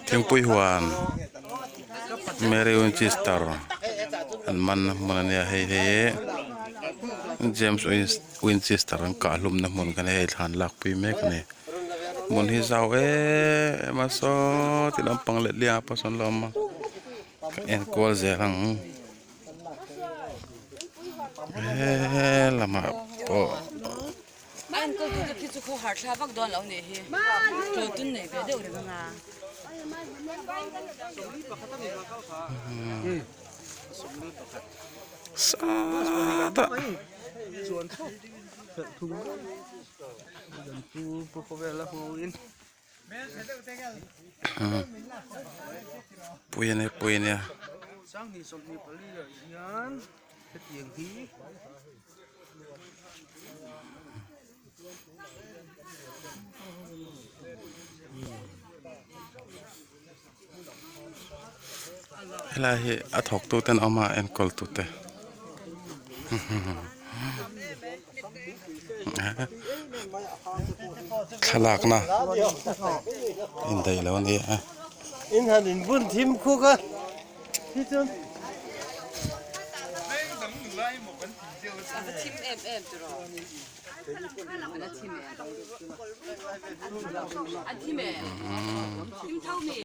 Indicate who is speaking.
Speaker 1: Thingpui huan Mary Winchester an man na hmun a nia hei hi James Winchester an kah hlum na hmun kha ni hei thlan lak pui mek a ni hmun hi zau em em a saw ti lampang letliang ah pawh sawn la awm a ka en kual zel ang. He lamah pawh sawtah pui a nia pui a nia. Helai hi a thawk tu te an awm a enkawl tu te. Thlalakna indaih lo a ni a.
Speaker 2: In han inbun thim khuk a hi chuan.